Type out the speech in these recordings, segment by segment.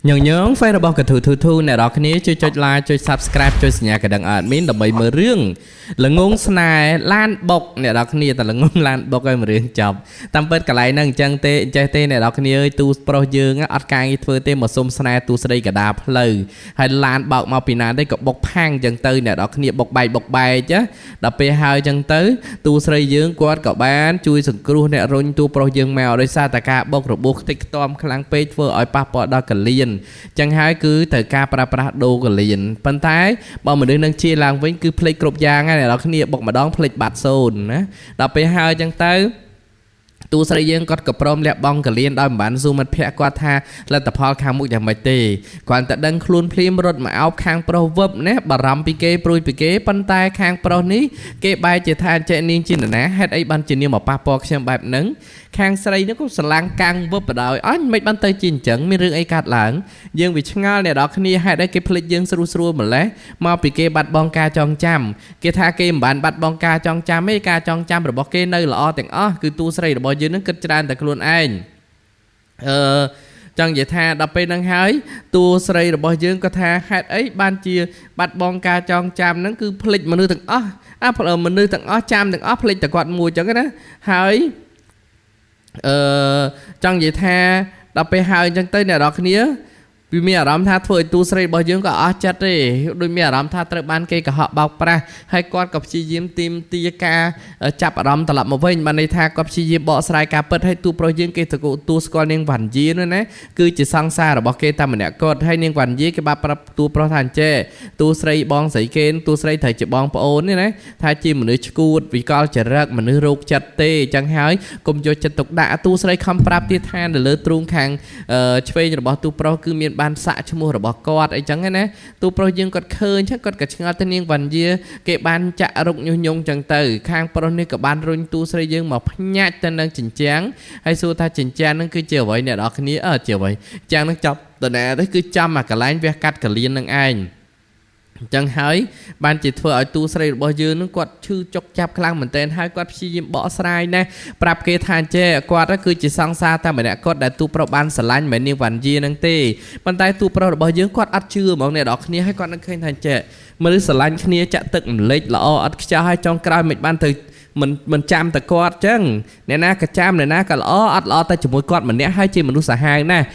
ញងញង fan របស់កធូធូធូអ្នកនរគ្នាជួយចុច like ចុច subscribe ចុចសញ្ញាកណ្ដឹង admin ដើម្បីមើលរឿងល្ងងស្នេហ៍ឡានបុកអ្នកនរគ្នាតែល្ងងឡានបុកឲ្យមួយរឿងចប់តាមពិតកន្លែងហ្នឹងអញ្ចឹងទេអញ្ចេះទេអ្នកនរគ្នាអើយទូប្រុសយើងអត់ការងារធ្វើទេមកសុំស្នេហ៍ទូស្រីកដាផ្លូវហើយឡានបោកមកពីណាទេក៏បុកផាំងអញ្ចឹងទៅអ្នកនរគ្នាបុកបែកបុកបែកណាដល់ពេលហើយអញ្ចឹងទៅទូស្រីយើងគាត់ក៏បានជួយសង្គ្រោះអ្នករុញទូប្រុសយើងមកដោយសារតែការបុករបួសខ្ទេចខ្ទាំខ្លាំងពេកធ្វើឲ្យប៉ះពាល់ដល់កលៀន ចឹងហើយគឺត្រូវការប្រើប្រាស់ដូកលៀនប៉ុន្តែបើមនុស្សនឹងជាឡើងវិញគឺភ្លេចគ្រប់យ៉ាងហើយអ្នកនរគ្នាបុកម្ដងភ្លេចបាត់សូន្យណាដល់ពេលហើយចឹងទៅតួស្រីយើងគាត់ក៏ព្រមលះបង់កលៀនដោយមិនបានស៊ូមិត្តភ័ក្តិគាត់ថាលទ្ធផលខាងមុខយ៉ាងម៉េចទេគ្រាន់តែដឹងខ្លួនភ្លាមរត់មកអោបខាងប្រុសវឹបណាបារម្ភពីគេព្រួយពីគេប៉ុន្តែខាងប្រុសនេះគេបែរជាថាចេះនាងជានរណាហេតុអីបានជានាងមកប៉ះពាល់ខ្ញុំបែបហ្នឹងខាងស្រីនោះក៏ស្រឡាំងកាំងវឹបបដ ாய் អញមិនបានទៅជាអញ្ចឹងមានរឿងអីកើតឡើងយើងវាឆ្ងល់អ្នកនរគ្នាហេតុអីគេភ្លេចយើងស្រួលស្រួលម្លេះមកពីគេបាត់បង់ការចងចាំគេថាគេមិនបានបាត់បង់ការចងចាំទេការចងចាំរបស់គេនៅល្អទាំងអស់គឺតួស្រីរបស់យើងនឹងគិតច្រើនតែខ្លួនឯងអឺចង់និយាយថាដល់ពេលហ្នឹងហើយតួស្រីរបស់យើងក៏ថាហេតុអីបានជាបាត់បង់ការចងចាំហ្នឹងគឺភ្លេចមនុស្សទាំងអស់អាមនុស្សទាំងអស់ចាំទាំងអស់ភ្លេចតែគាត់មួយអញ្ចឹងណាហើយអឺចង់និយាយថាដល់ពេលហើយអញ្ចឹងទៅអ្នកនរគ្នាវាមានអារម្មណ៍ថាធ្វើឲ្យតួស្រីរបស់យើងក៏អស់ចិត្តទេដូចមានអារម្មណ៍ថាត្រូវបានគេកុហកបោកប្រាស់ហើយគាត់ក៏ព្យាយាមទាមទារការចាប់អារម្មណ៍ត្រឡប់មកវិញបានន័យថាគាត់ព្យាយាមបកស្រាយការពិតឲ្យតួប្រុសយើងគេទទួលស្គាល់នាងវ៉ាន់យានោះណាគឺជាសង្សាររបស់គេតែម្នាក់គាត់ហើយនាងវ៉ាន់យាគេបានប្រាប់តួប្រុសថាអញ្ចេះតួស្រីបងស្រីគេតួស្រីត្រូវជាបងប្អូននេះណាថាជាមនុស្សឈួតវិកលចរិតមនុស្សរោគចិត្តទេអញ្ចឹងហើយកុំយកចិត្តទុកដាក់តួស្រីខំប្រាប់ទៀតថានៅលើទ្រូងខាងឆ្វេងរបស់តួប្រុសគឺមានបានសាក់ឈ្មោះរបស់គាត់អីចឹងណាទូប្រុសយើងគាត់ឃើញចឹងគាត់ក៏ឆ្ងល់ទៅនាងវ៉ាន់យាគេបានចាក់រុកញុះញង់ចឹងទៅខាងប្រុសនេះក៏បានរុញទូស្រីយើងមកផ្ញាច់ទៅនឹងចិញ្ចាំងហើយសួរថាចិញ្ចាំងនឹងគឺជាអ្វីអ្នកនរគ្នាអើជាអ្វីចឹងនឹងចាប់តណាទៅគឺចាំអាកន្លែងវះកាត់កលៀននឹងឯងអញ្ចឹងហើយបានជាធ្វើឲ្យទូស្រីរបស់យើងនឹងគាត់ឈឺចុកចាប់ខ្លាំងមែនទែនហើយគាត់ព្យាយាមបកស្រាយណាស់ប្រាប់គេថាអញ្ចេះគាត់គឺជាសង្សារតែម្នាក់គាត់ដែលទូប្រុសបានស្រឡាញ់មិនមែននាងវ៉ាន់យានឹងទេប៉ុន្តែទូប្រុសរបស់យើងគាត់អត់ជឿហ្មងអ្នកនរគ្នាហើយគាត់នឹងឃើញថាអញ្ចេះមនុស្សស្រឡាញ់គ្នាចាក់ទឹកម្លេចល្អអត់ខ្ចោះហើយចុងក្រោយមិនបានទៅមិនចាំតែគាត់ចឹងអ្នកណាក៏ចាំអ្នកណាក៏ល្អអត់ល្អតែជាមួយគាត់ម្នាក់ហើយជាមនុស្សសាហាវណាស់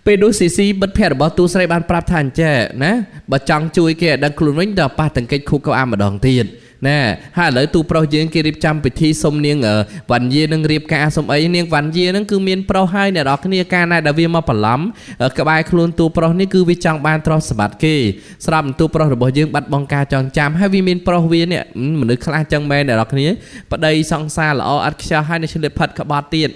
ពេលនោះស៊ីស៊ីបិទភ័ក្ររបស់ទូស្រីបានប្រាប់ថាអញ្ចេះណាបើចង់ជួយគេឲ្យដឹងខ្លួនវិញដល់ប៉ះតង្កិចខួរក្បាលម្ដងទៀតណាហើយឥឡូវទូប្រុសយើងគេរៀបចំពិធីសុំនាងវ៉ាន់យានឹងរៀបការសុំអីនាងវ៉ាន់យានឹងគឺមានប្រុសហើយអ្នកនរគ្នាកាលណាដែលវាមកបន្លំក្បែរខ្លួនទូប្រុសនេះគឺវាចង់បានទ្រព្យសម្បត្តិគេស្រាប់ទូប្រុសរបស់យើងបាត់បង់ការចងចាំហើយវាមានប្រុសវានេះមនុស្សខ្លះចឹងមែនអ្នកនរគ្នាប្តីសង្សារល្អអត់ខ្ចោះហើយនៅឆ្លៀតផិតក្បត់ទៀត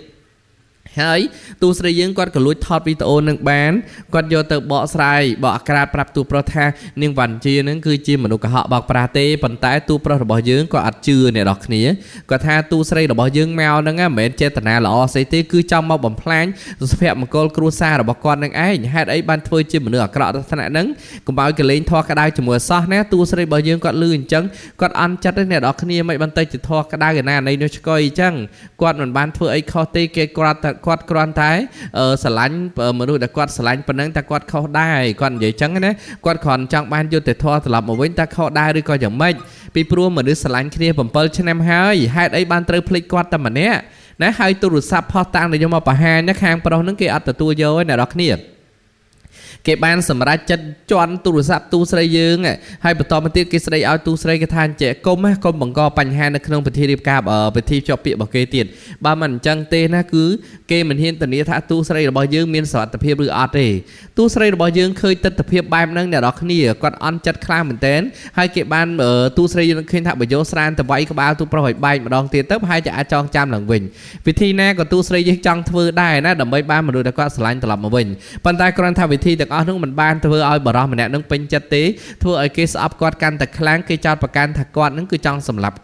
ហើយទូស្រីយើងគាត់ក៏លួចថតវីដេអូនឹងបានគាត់យកទៅបកស្រាយបកក្រាតប្រាប់ទូប្រុសថានាងវ៉ាន់ជានឹងគឺជាមនុស្សកុហកបោកប្រាស់ទេប៉ុន្តែទូប្រុសរបស់យើងក៏អត់ជឿអ្នកនរគ្នាគាត់ថាទូស្រីរបស់យើងមកហ្នឹងមិនមែនចេតនាល្អស្អីទេគឺចង់មកបំផ្លាញសុភមង្គលគ្រួសាររបស់គាត់នឹងឯងហេតុអីបានធ្វើជាមនុស្សអាក្រក់ដល់ថ្នាក់ហ្នឹងកុំឲ្យកលេងធေါ်ក្តៅជាមួយសោះណាទូស្រីរបស់យើងគាត់លឺអញ្ចឹងគាត់អន់ចិត្តទេអ្នកនរគ្នាមិនបានទៅជាធေါ်ក្តៅឯណានៃនោះឆ្កុយអញ្ចឹងគាត់មិនបានធ្វើអីខុសទេគេគាត់គាត់គ្រាន់តែស្រឡាញ់មនុស្សដែលគាត់ស្រឡាញ់ប៉ុណ្ណឹងតែគាត់ខុសដែរគាត់និយាយចឹងណាគាត់គ្រាន់ចង់បានយុត្តិធម៌ត្រឡប់មកវិញតែខុសដែរឬក៏យ៉ាងម៉េចពីព្រោះមនុស្សស្រឡាញ់គ្នា7ឆ្នាំហើយហេតុអីបានត្រូវភ្លេចគាត់តែម្នាក់ណាហើយទូរស័ព្ទផុសតាំងដែលយកមកបង្ហាញណាខាងប្រុសហ្នឹងគេអត់ទទួលយកទេអ្នកនរគ្នាគេបានសម្រេចចិត្តជន់ទូរស័ព្ទទូស្រីយើងហើយបន្តមកទៀតគេស្ដីឲ្យទូស្រីគេថាអញ្ចេះកុំណាកុំបង្កបញ្ហានៅក្នុងពិធីរៀបការពិធីជាប់ពាក្យរបស់គេទៀតបើមិនអញ្ចឹងទេណាគឺគេមិនហ៊ានធានាថាទូស្រីរបស់យើងមានសុវត្ថិភាពឬអត់ទេទូស្រីរបស់យើងឃើញទិដ្ឋភាពបែបហ្នឹងអ្នកនរគ្នាគាត់អន់ចិត្តខ្លាំងមែនទែនហើយគេបានទូស្រីយើងឃើញថាបើយកស្រានទៅវាយក្បាលទូប្រុសឲ្យបែកម្ដងទៀតទៅប្រហែលជាអាចចងចាំឡើងវិញវិធីណាក៏ទូស្រីយើងចង់ធ្វើដែរណាដើម្បីបានមនុស្សដែលគាត់ស្រឡាញ់ត្រឡប់មកវិញប៉ុន្តែគ្រាន់ថាវិធីទាំងអស់នោះមិនបានធ្វើឲ្យបរិសម្នាក់នឹងពេញចិត្តទេធ្វើឲ្យគេស្អប់គាត់កាន់តែខ្លាំងគេចោទប្រកាន់ថាគាត់នឹងគឺចង់សម្លាប់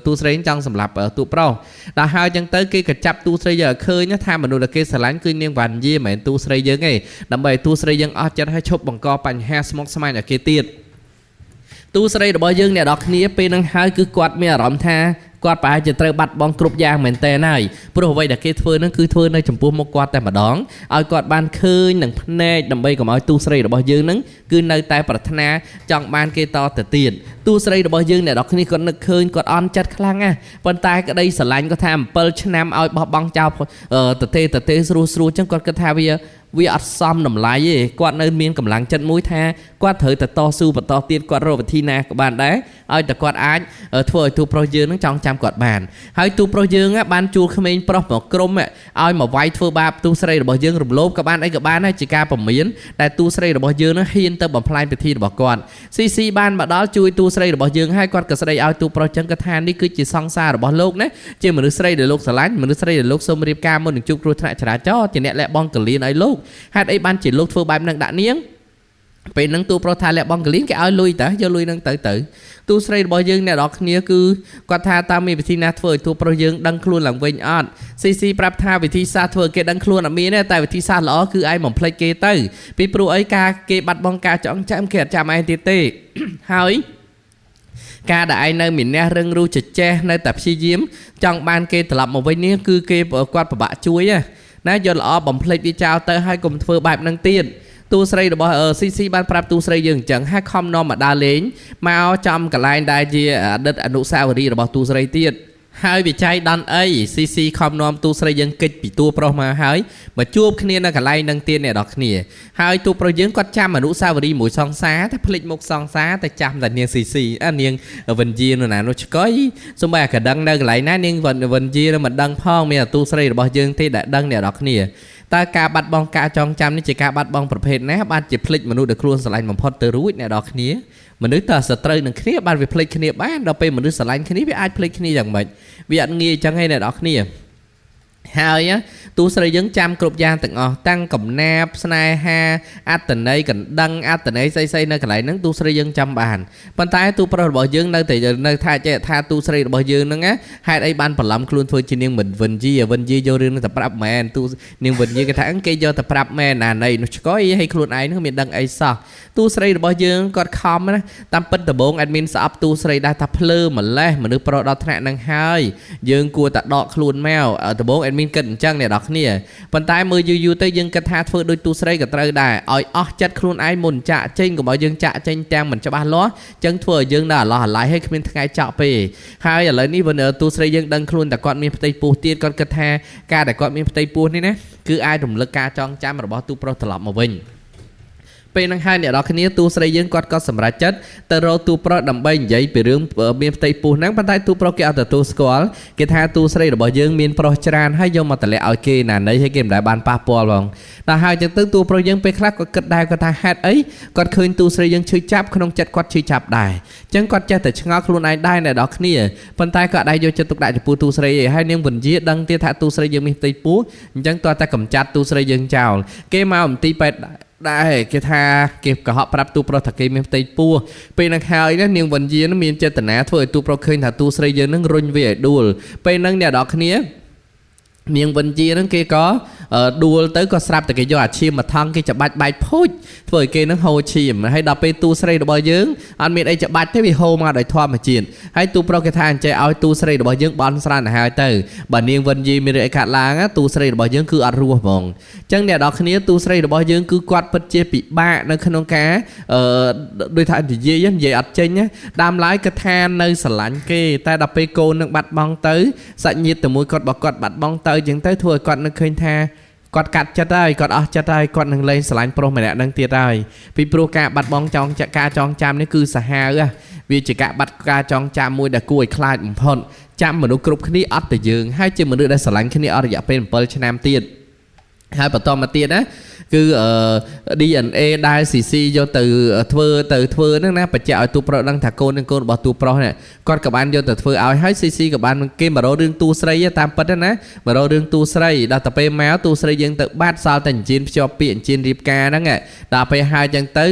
ទូស្រីចង់សម្លាប់ទូប្រុសដល់ហើយចឹងទៅគេក៏ចាប់ទូស្រីយកឲ្យឃើញថាមនុស្សដែលគេស្រឡាញ់គឺនាងវ៉ាន់យាមិនមែនទូស្រីយើងទេដើម្បីឲ្យទូស្រីយើងអស់ចិត្តឲ្យឈប់បង្កបញ្ហាស្មុគស្មាញឲ្យគេទៀត ទូស្រីរបស់យើងអ្នកនរគ្នាពេលនឹងហើយគឺគាត់មានអារម្មណ៍ថាគាត់ប្រហែលជាត្រូវបាត់បង់គ្រប់យ៉ាងមែនតើហើយព្រោះអ្វីដែលគេធ្វើនឹងគឺធ្វើនៅចំពោះមុខគាត់តែម្ដងឲ្យគាត់បានឃើញនឹងភ្នែកដើម្បីកុំឲ្យទូស្រីរបស់យើងនឹងគឺនៅតែប្រាថ្នាចង់បានគេតទៅទៀតទូស្រីរបស់យើងអ្នកនរគ្នាគាត់នឹកឃើញគាត់អន់ចិត្តខ្លាំងណាស់ប៉ុន្តែក្តីស្រឡាញ់គាត់ថា7ឆ្នាំឲ្យបោះបង់ចោលតទេតទេស្រួលស្រួលចឹងគាត់គិតថាវាអត់សមតម្លៃទេគាត់នៅមានកម្លាំងចិត្តមួយថាគាត់ត្រូវតែតស៊ូបន្តទៀតគាត់រកវិធីណាក៏បានដែរឲ្យតែគាត់អាចធ្វើឲ្យទូប្រុសយើងនឹងចង់ចាំគាត់បានហើយទូប្រុសយើងបានជួលក្មេងប្រុសមកក្រុមឲ្យមកវាយធ្វើបាបទូស្រីរបស់យើងរំលោភក៏បានអីក៏បានដែរជាការពមៀនតែទូស្រីរបស់យើងនឹងហ៊ានទៅបំផ្លាញពិធីរបស់គាត់ស៊ីស៊ីបានមកដល់ជួយទូស្រីរបស់យើងហើយគាត់ក៏ស្ដីឲ្យទូប្រុសចឹងគាត់ថានេះគឺជាសង្សាររបស់លោកណាជាមនុស្សស្រីដែលលោកស្រឡាញ់មនុស្សស្រីដែលលោកសូមរៀបការមុននឹងជួបគ្រោះថ្នាក់ចរាចរណ៍ជាអ្នកលះបង់កលៀនឲ្យលោកហេតុអីបានជាលោកធ្វើបែបនឹងដាក់នាងពេលហ្នឹងទូប្រុសថាលះបង់កលៀនគេឲ្យលុយតើយកលុយហ្នឹងទៅទៅទូស្រីរបស់យើងអ្នកនរគ្នាគឺគាត់ថាតើមានវិធីណាធ្វើឲ្យទូប្រុសយើងដឹងខ្លួនឡើងវិញអត់ស៊ីស៊ីប្រាប់ថាវិធីសាស្ត្រធ្វើគេដឹងខ្លួនអត់មានទេតែវិធីសាស្ត្រល្អគឺឯងបំភ្លេចគេទៅពីព្រោះអីការគេបាត់បង់ការចងចាំគេអត់ចាំឯងទៀតទេហើយការដែលឯងនៅមានអ្នករឹងរូសចេះនៅតែព្យាយាមចង់បានគេត្រឡប់មកវិញនេះគឺគេគាត់ពិបាកជួយណាយកល្អបំភ្លេចវាចោលទៅហើយកុំធ្វើបែបហ្នឹងទៀតទូស្រីរបស់ស៊ីស៊ីបានប្រាប់ទូស្រីយើងអញ្ចឹងហើយខំនាំមកដើរលេងមកចំកន្លែងដែលជាអតីតអនុស្សាវរីយ៍របស់ទូស្រីទៀតហើយវិច័យដន់អីស៊ីស៊ីខំនាំទូស្រីយើងកិច្ចពីតួប្រុសមកហើយមកជួបគ្នានៅកន្លែងនឹងទៀតអ្នកនរគ្នាហើយទូប្រុសយើងគាត់ចាំអនុស្សាវរីយ៍មួយសង្សារតែភ្លេចមុខសង្សារតែចាំតែនាងស៊ីស៊ីអានាងវិនជានៅណានោះឆ្កុយសូម្បីអាកដឹងនៅកន្លែងណានាងវិនជាមិនដឹងផងមានតែទូស្រីរបស់យើងទេដែលដឹងអ្នកនរគ្នាតើការបាត់បង់ការចងចាំនេះជាការបាត់បង់ប្រភេទណាបានជាភ្លេចមនុស្សដែលខ្លួនស្រឡាញ់បំផុតទៅរួចអ្នកនរគ្នាមនុស្សតើសត្រូវនឹងគ្នាបានវាភ្លេចគ្នាបានដល់ពេលមនុស្សស្រឡាញ់គ្នាវាអាចភ្លេចគ្នាយ៉ាងម៉េចវាអត់ងាយអញ្ចឹងឯងអ្នកនរគ្នាហើយទូស្រីយើងចាំគ្រប់យ៉ាងទាំងអស់តាំងកំណាបស្នេហាអត្តន័យកណ្ដឹងអត្តន័យស្អីៗនៅកន្លែងហ្នឹងទូស្រីយើងចាំបានប៉ុន្តែទូប្រុសរបស់យើងនៅតែនៅថាចេះថាទូស្រីរបស់យើងហ្នឹងណាហេតុអីបានបន្លំខ្លួនធ្វើជានាងមិនវិនជាវិនជាយករឿងហ្នឹងទៅប្រាប់មែនទូនាងវិនជាគេថាគេយកទៅប្រាប់មែនណាណីនោះឆ្កយឲ្យខ្លួនឯងហ្នឹងមានដឹងអីសោះទូស្រីរបស់យើងគាត់ខំណាតាមពិតដំបង admin ស្អប់ទូស្រីដែរថាភ្លើម្លេះមនុស្សប្រុសដល់ថ្នាក់ហ្នឹងហើយយើងគួរតែដកខ្លួនមកដំបង admin គិតអញ្ចឹងអ្នកនរគ្នាប៉ុន្តែមើលយូរយូរទៅយើងគិតថាធ្វើដូចទូស្រីក៏ត្រូវដែរឲ្យអស់ចិត្តខ្លួនឯងមុនចាក់ចេញកុំឲ្យយើងចាក់ចេញទាំងមិនច្បាស់លាស់អញ្ចឹងធ្វើឲ្យយើងនៅអាឡោះអាល័យឲ្យគ្មានថ្ងៃចក់ទេហើយឥឡូវនេះបើទូស្រីយើងដឹងខ្លួនតែគាត់មានផ្ទៃពោះទៀតគាត់គិតថាការដែលគាត់មានផ្ទៃពោះនេះណាគឺអាចរំលឹកការចងចាំរបស់ទូប្រុសត្រឡប់មកវិញពេលហ្នឹងហើយអ្នកនរគ្នាទូស្រីយើងគាត់ក៏សម្រេចចិត្តទៅរកទូប្រុសដើម្បីនិយាយពីរឿងមានផ្ទៃពោះហ្នឹងប៉ុន្តែទូប្រុសគេអត់ទទួលស្គាល់គេថាទូស្រីរបស់យើងមានប្រុសច្រើនហើយយកមកតម្លាក់ឲ្យគេណាណីហើយគេមិនដែលបានប៉ះពាល់ផងដល់ហើយចឹងទៅទូប្រុសយើងពេលខ្លះគាត់គិតដែរគាត់ថាហេតុអីគាត់ឃើញទូស្រីយើងឈឺចាប់ក្នុងចិត្តគាត់ឈឺចាប់ដែរចឹងគាត់ចេះតែឆ្ងល់ខ្លួនឯងដែរអ្នកនរគ្នាប៉ុន្តែគាត់អត់ដែរយកចិត្តទុកដាក់ចំពោះទូស្រីឯងហើយនាងវិញ្ញាដឹងទៀតថាទូស្រីយើងមានផ្ទៃពោះអញ្ចឹងតើតែកម្ចាត់ទូស្រីយើងចោលគេមកមន្ទីរពេទ្យដែរគេថាគេកុហកប្រាប់ទូប្រុសថាគេមានផ្ទៃពោះពេលហ្នឹងហើយណានាងវិញ្ញានឹងមានចេតនាធ្វើឲ្យទូប្រុសឃើញថាទូស្រីយើងនឹងរុញវាឲ្យដួលពេលហ្នឹងអ្នកនរគ្នានាងវិនជាហ្នឹងគេក៏ដួលទៅក៏ស្រាប់តែគេយកអាឈាមមកថង់គេច្បាច់បែកភូចធ្វើឲ្យគេនឹងហូរឈាមហើយដល់ពេលទូស្រីរបស់យើងអត់មានអីច្បាច់ទេវាហូរមកដោយធម្មជាតិហើយទូប្រុសគេថាអញ្ចេះឲ្យទូស្រីរបស់យើងបន់ស្រន់ទៅហើយទៅបើនាងវិនជាមានរឿងអីកាត់ឡើងទូស្រីរបស់យើងគឺអត់រស់ហ្មងអញ្ចឹងអ្នកនរគ្នាទូស្រីរបស់យើងគឺគាត់ពិតជាពិបាកនៅក្នុងការដូចថានិយាយអត់ចេញណាដើមឡើយគាត់ថានៅស្រឡាញ់គេតែដល់ពេលកូននឹងបាត់បង់ទៅសាច់ញាតិទៅមួយគាត់បើគាត់បាត់បង់ទៅអញ្ចឹងទៅធ្វើឲ្យគាត់នឹកឃើញថាគាត់កាត់ចិត្តហើយគាត់អស់ចិត្តហើយគាត់នឹងលែងស្រឡាញ់ប្រុសម្នាក់នឹងទៀតហើយពីព្រោះការបាត់បង់ចងការចងចាំនេះគឺសាហាវវាជាការបាត់ការចងចាំមួយដែលគួរឲ្យខ្លាចបំផុតចាំមនុស្សគ្រប់គ្នាអត់តែយើងហើយជាមនុស្សដែលស្រឡាញ់គ្នាអស់រយៈពេល7ឆ្នាំទៀតហើយបន្តមកទៀតណាគឺ DNA ដែល CC យកទៅធ្វើហ្នឹងណាបញ្ជាក់ឲ្យទូប្រុសដឹងថាកូននឹងកូនរបស់ទូប្រុសនេះគាត់ក៏បានយកទៅធ្វើឲ្យហើយ CC ក៏បានគេមករករឿងទូស្រីតាមពិតណាមករករឿងទូស្រីដល់ទៅពេលមកទូស្រីយើងទៅបាត់សល់តែអញ្ជៀនភ្ជាប់ពាក្យអញ្ជៀនរៀបការហ្នឹងដល់ពេលហើយចឹងទៅ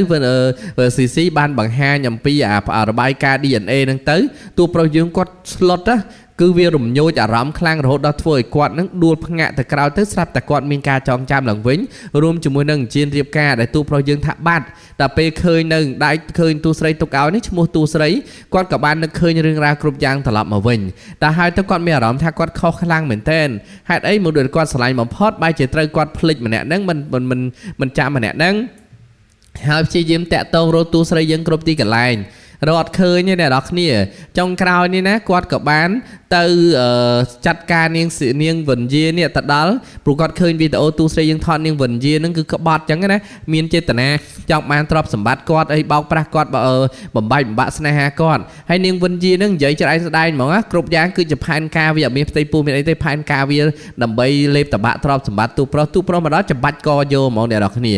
CC បានបង្ហាញអំពីអារបាយការណ៍ DNA ហ្នឹងទៅទូប្រុសយើងគាត់ស្លុតណា គឺវារំញោចអារម្មណ៍ខ្លាំងរហូតដល់ធ្វើឲ្យគាត់នឹងដួលផ្ងាក់ទៅក្រោយទៅស្រាប់តែគាត់មានការចងចាំឡើងវិញរួមជាមួយនឹងអញ្ជៀនរៀបការដែលទូប្រុសយើងថាបាត់តែពេលឃើញនៅដៃឃើញទូស្រីទុកឲ្យនេះឈ្មោះទូស្រីគាត់ក៏បាននឹកឃើញរឿងរ៉ាវគ្រប់យ៉ាងត្រឡប់មកវិញតែហើយទៅគាត់មានអារម្មណ៍ថាគាត់ខុសខ្លាំងមែនទែនហេតុអីមកដូចគាត់ស្រឡាញ់បំផុតបែរជាត្រូវគាត់ភ្លេចម្នាក់ហ្នឹងមិនមិនមិនមិនចាំម្នាក់ហ្នឹងហើយព្យាយាមតាក់ទងរកទូស្រីយើងគ្រប់ទីកន្លែងរកអត់ឃើញទេអ្នកនរគ្នាចុងក្រោយនេះណាគាត់ក៏បានទៅចាត់ការនាងនាងវិនយានេះទៅដល់ព្រោះគាត់ឃើញវីដេអូទូស្រីយើងថតនាងវិនយានឹងគឺក្បត់ចឹងណាមានចេតនាចង់បានទ្រព្យសម្បត្តិគាត់អីបោកប្រាស់គាត់បំបែកបំបាក់ស្នេហាគាត់ហើយនាងវិនយានឹងនិយាយច្រែងស្ដែងហ្មងណាគ្រប់យ៉ាងគឺជាផែនការវាអត់មានផ្ទៃពោះមានអីទេផែនការវាដើម្បីលេបតបាក់ទ្រព្យសម្បត្តិទូប្រុសទូប្រុសមកដល់ច្បាច់កយកហ្មងអ្នកនរគ្នា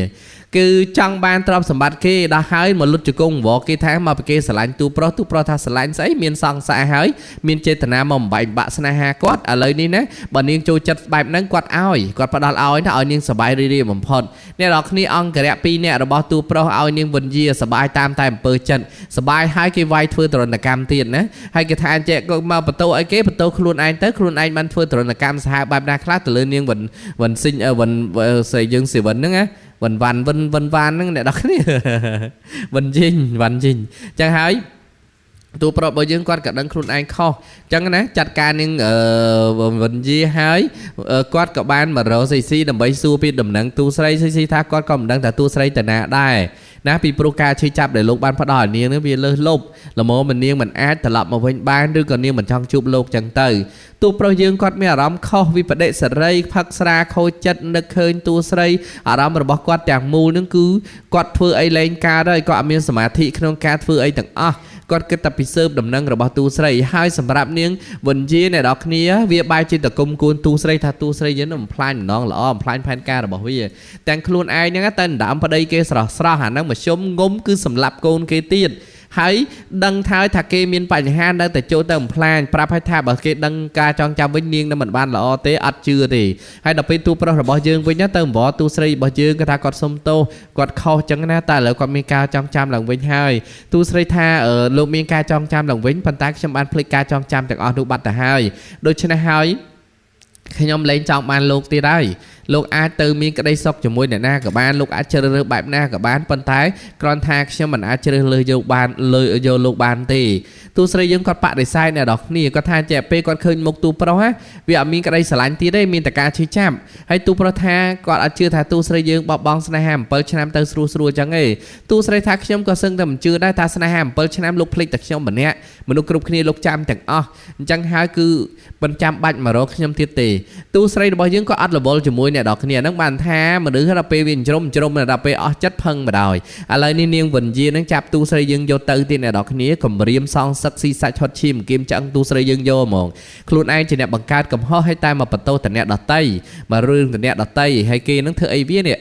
គឺចង់បានទ្រព្យសម្បត្តិគេដល់ហើយមកលុតជង្គង់វគេថាមកពីគេស្រឡាញ់ទូប្រុសទូប្រុសថាស្រឡាញ់ស្អីមានសង្សារហើយមានចេតនាមកបំបែកបាក់ស្នេហាគាត់ឥឡូវនេះណាបើនាងចូលចិត្តបែបហ្នឹងគាត់ឲ្យគាត់ផ្ដល់ឲ្យថាឲ្យនាងសប្បាយរីករាយបំផុតអ្នកនរគ្នាអង្គរៈ2នាក់របស់ទូប្រុសឲ្យនាងវិញ្ញាសប្បាយតាមតែអំពើចិត្តសប្បាយហើយគេវាយធ្វើទរណកម្មទៀតណាហើយគេថាអញ្ចឹងក៏មកបន្ទោឲ្យគេបន្ទោខ្លួនឯងទៅខ្លួនឯងបានធ្វើទរណកម្មសាហាវបែបណាខ្លះទៅលើនាងវិនវិនស៊ីងវិនស្អីយើងសេវិនហ្នឹងណាវិនវ៉ាន់វិនវិនវ៉ានហ្នឹងអ្នកនរគ្នាវិនជីងវ៉ាន់ជីងចឹងហើយតួប្រុសរបស់យើងគាត់ក៏ដឹងខ្លួនឯងខុសអញ្ចឹងណាចាត់ការនាងវិនយាហើយគាត់ក៏បានមករកស៊ីស៊ីដើម្បីសួរពីដំណឹងទូស្រីស៊ីស៊ីថាគាត់ក៏មិនដឹងថាទូស្រីតាណាដែរណាពីព្រោះការឈឺចាប់ដែលលោកបានផ្ដល់ឲ្យនាងនឹងវាលើសលប់ល្មមនាងមិនអាចត្រឡប់មកវិញបានឬក៏នាងមិនចង់ជួបលោកចឹងទៅតួប្រុសយើងគាត់មានអារម្មណ៍ខុសវិបដិសេរីផឹកស្រាខូចចិត្តនឹកឃើញតួស្រីអារម្មណ៍របស់គាត់ទាំងមូលនឹងគឺគាត់ធ្វើអីលែងកើតហើយគាត់អត់មានសមាធិក្នុងការធ្វើអីទាំងអស់គាត់គិតតែពីស៊ើបដំណឹងរបស់ទូស្រីហើយសម្រាប់នាងវិនយាអ្នកនរគ្នាវាបែរជាតគុំគួនទូស្រីថាទូស្រីយើងនឹងបំផ្លាញម្ដងល្អបំផ្លាញផែនការរបស់វាទាំងខ្លួនឯងហ្នឹងតែដណ្ដើមប្តីគេស្រស់ស្រស់អាហ្នឹងមធ្យមងុំគឺសម្លាប់កូនគេទៀតហើយដឹងថាថាគេមានបញ្ហានៅតែចូលទៅបំផ្លាញប្រាប់ឲ្យថាបើគេដឹងការចងចាំវិញនាងនឹងមិនបានល្អទេអត់ជឿទេហើយដល់ពេលទូប្រុសរបស់យើងវិញទៅអង្វរទូស្រីរបស់យើងគាត់ថាគាត់សុំទោសគាត់ខុសចឹងណាតែឥឡូវគាត់មានការចងចាំឡើងវិញហើយទូស្រីថាលោកមានការចងចាំឡើងវិញប៉ុន្តែខ្ញុំបានភ្លេចការចងចាំទាំងអស់នោះបាត់ទៅហើយដូច្នេះហើយខ្ញុំលែងចង់បានលោកទៀតហើយលោកអាចទៅមានក្តីសុខជាមួយអ្នកណាក៏បានលោកអាចជ្រើសរើសបែបណាក៏បានប៉ុន្តែគ្រាន់ថាខ្ញុំមិនអាចជ្រើសរើសយកបានលើយកលោកបានទេទូស្រីយើងគាត់បដិសេធអ្នកនរគ្នាគាត់ថាជាពេលគាត់ឃើញមុខទូប្រុសវាអត់មានក្តីស្រឡាញ់ទៀតទេមានតែការឈឺចាប់ហើយទូប្រុសថាគាត់អត់ជឿថាទូស្រីយើងបោះបង់ស្នេហា7ឆ្នាំទៅស្រួលស្រួលចឹងទេទូស្រីថាខ្ញុំក៏សឹងតែមិនជឿដែរថាស្នេហា7ឆ្នាំលោកភ្លេចតែខ្ញុំម្នាក់មនុស្សគ្រប់គ្នាលោកចាំទាំងអស់អញ្ចឹងហើយគឺមិនចាំបាច់មករកខ្ញុំទៀតទេទូស្រីរបស់យើងក៏អត់រវល់ជាមួយអ្នកនរគ្នាហ្នឹងបានថាមនុស្សដល់ពេលវាជ្រុំជ្រុំដល់ពេលអស់ចិត្តផឹងបណ្ដោយឥឡូវនេះនាងវិញ្ញានឹងចាប់ទូស្រីយើងយកទៅទៀតអ្នកនរគ្នាគម្រាមសងសឹកស៊ីសាច់ឆុតឈាមគៀមឆ្អឹងទូស្រីយើងយកហ្មងខ្លួនឯងជាអ្នកបង្កើតកំហុសឲ្យតែមកបន្ទោសតអ្នកដតីមករឿងតអ្នកដតីហើយគេនឹងធ្វើអីវានេះ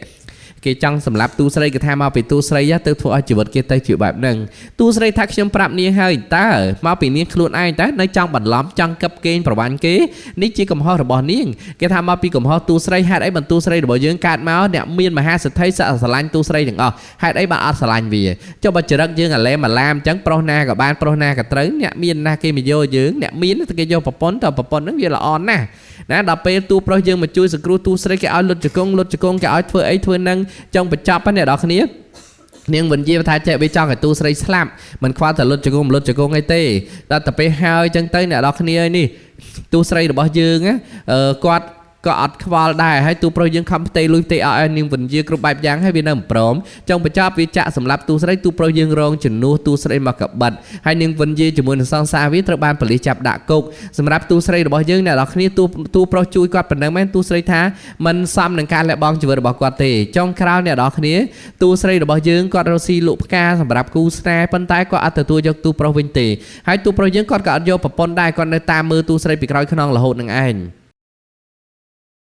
គេចង់សម្លាប់ទូស្រីគេថាមកពីទូស្រីទៅធ្វើឲ្យជីវិតគេទៅជាបែបហ្នឹងទូស្រីថាខ្ញុំប្រាប់នាងហើយតើមកពីនាងខ្លួនឯងតើនៅចង់បន្លំចង់កឹបកេងប្រវាញ់គេនេះជាកំហុសរបស់នាងគេថាមកពីកំហុសទូស្រីហេតុអីបានទូស្រីរបស់យើងកើតមកអ្នកមានមហាសេដ្ឋីសស្រឡាញ់ទូស្រីទាំងអស់ហេតុអីបានអត់ស្រឡាញ់វាចុះបើចរិតយើងអាឡែមអាឡាមអញ្ចឹងប្រុសណាក៏បានប្រុសណាក៏ត្រូវអ្នកមានណាគេមកយកយើងអ្នកមានគេយកប្រពន្ធតើប្រពន្ធហ្នឹងវាល្អណាស់ណាដល់ពេលទូប្រុសយើងមកជួយសង្គ្រោះទូស្រីគេឲ្យលុតជង្គង់លុតជង្គង់គេឲ្យធ្វើអីធ្វើនឹងចង់បញ្ចប់ណាអ្នកនរគ្នានាងវិញ្ញាថាចេះវាចង់ឲ្យទូស្រីស្លាប់មិនខ្វល់តែលុតជង្គង់លុតជង្គង់អីទេដល់តែពេលហើយចឹងទៅអ្នកនរគ្នានេះទូស្រីរបស់យើងគាត់ក៏អត់ខ្វល់ដែរហើយទូប្រុសយើងខំផ្ទេលុយផ្ទេឲ្យនាងវិញ្ញាគ្រប់បែបយ៉ាងហើយវានៅមិនព្រមចង់បញ្ចប់វាចាក់សម្រាប់ទូស្រីទូប្រុសយើងរងជំនួសទូស្រីមកកបិតហើយនាងវិញ្ញាជាមួយនឹងសង្សារវាត្រូវបានប៉ូលីសចាប់ដាក់គុកសម្រាប់ទូស្រីរបស់យើងអ្នកនរគ្នាទូប្រុសជួយគាត់ប៉ុណ្ណឹងមែនទូស្រីថាមិនសមនឹងការលះបង់ជីវិតរបស់គាត់ទេចុងក្រោយអ្នកនរគ្នាទូស្រីរបស់យើងគាត់រកស៊ីលក់ផ្កាសម្រាប់គូស្នេហ៍ប៉ុន្តែគាត់អត់ទទួលយកទូប្រុសវិញទេហើយទូប្រុសយើងគាត់ក៏អត់យកប្រពន្ធដែរគាត់នៅតាមមើលទូស្រីពីក្រោយខ្នងរហូតនឹងឯង។